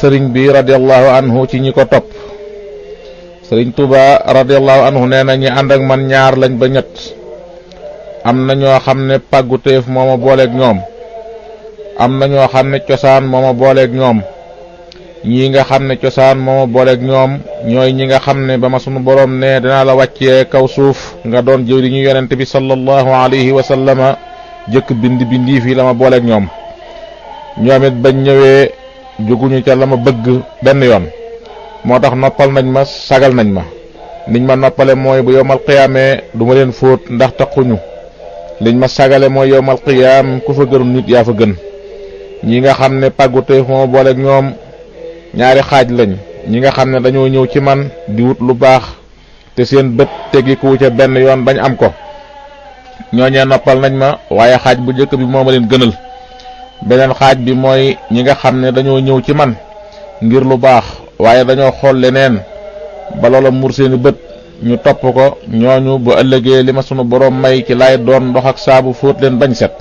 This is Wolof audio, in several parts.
sëriñ bi radiyallahu anhu ci ñi ko topp. sëriñ Tuuba radiyallahu anhu nee na ñi ànd ak man ñaar lañ ba ñett. am na ñoo xam ne pàgguteef moo ma booleeg ñoom. am na ñoo xam ne cosaan moo ma booleeg ñoom. ñii nga xam ne cosaan moo ma booleeg ñoom ñooy ñi nga xam ne ba ma sunu boroom ne dinaa la wàccee kaw suuf nga doon jëw di ñu yonent bi sallallahu alayhi wa sallama jëkk bindi fii la ma booleeg ñoom. ñoom it bañ ñëwee jóguñu ca la ma bëgg benn yoon. moo tax noppal nañ ma sagal nañ ma. niñ ma noppale mooy bu yowmal qiyaamee du ma leen fóot ndax taxuñu. liñ ma sagale mooy yowmal qiyaam ku fa gënu nit yaa fa gën. ñi nga xam ne pàgguteef moo ma booleeg ñoom ñaari xaaj lañ. ñi nga xam ne dañoo ñëw ci man di wut lu baax te seen bët tegikuwu ca benn yoon bañ am ko. ñooñee noppal nañ ma waaye xaaj bu njëkk bi moo ma leen gënal. beneen xaaj bi mooy ñi nga xam ne dañoo ñëw ci man ngir lu baax waaye dañoo xool leneen ba loola muur seeni bët ñu topp ko. ñooñu bu ëllëgee li ma sunu boroom may ci laay doon ndox ak saabu fóot leen bañ set.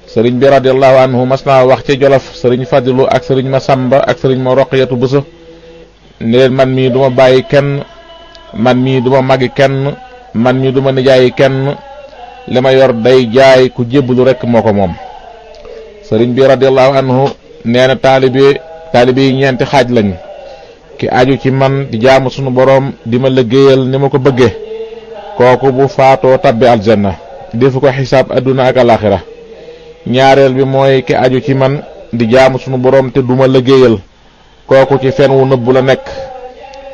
sëriñ bi radiyallahu anhu mas naa wax ci Jolof sëriñ Fadilu ak sëriñ Masamba ak sëriñ ma Roqiyatu Buso ne leen man mii duma bàyyi kenn, man mii duma magi kenn, man mii duma nijaayi kenn, li ma yor day jaay ku jébbalu rekk moo ko moom. sëriñ bi radiyallahu anhu nee na taalibe yi ñeenti xaaj lañ. ki aju ci man di jaamu sunu boroom di ma liggéeyal ni ma ko bëgge kooku bu faatoo tabbi aljanna defu ko xisaab adduna ak alaxira. ñaareel bi mooy ki aju ci man di jaamu sunu boroom te duma liggéeyal kooku ci fen wu nëbbu la nekk.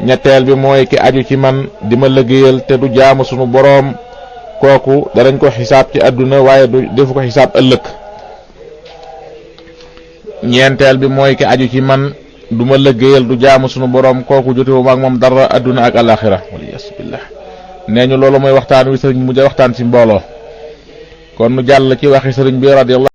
ñetteel bi mooy ki aju ci man di ma liggéeyal te du jaamu sunu boroom kooku danañ ko xisaab ci adduna waaye du defu ko xisaab ëllëg. ñeenteel bi mooy ki aju ci man du ma liggéeyal du jaamu sunu boroom kooku jotewu ak moom dara adduna ak alaxira waliyaasu billah. nee ñu loolu mooy waxtaan wi sëriñ mujj waxtaan ci mbooloo. kon nu jàll ci waxi sëriñ bi radiyallahu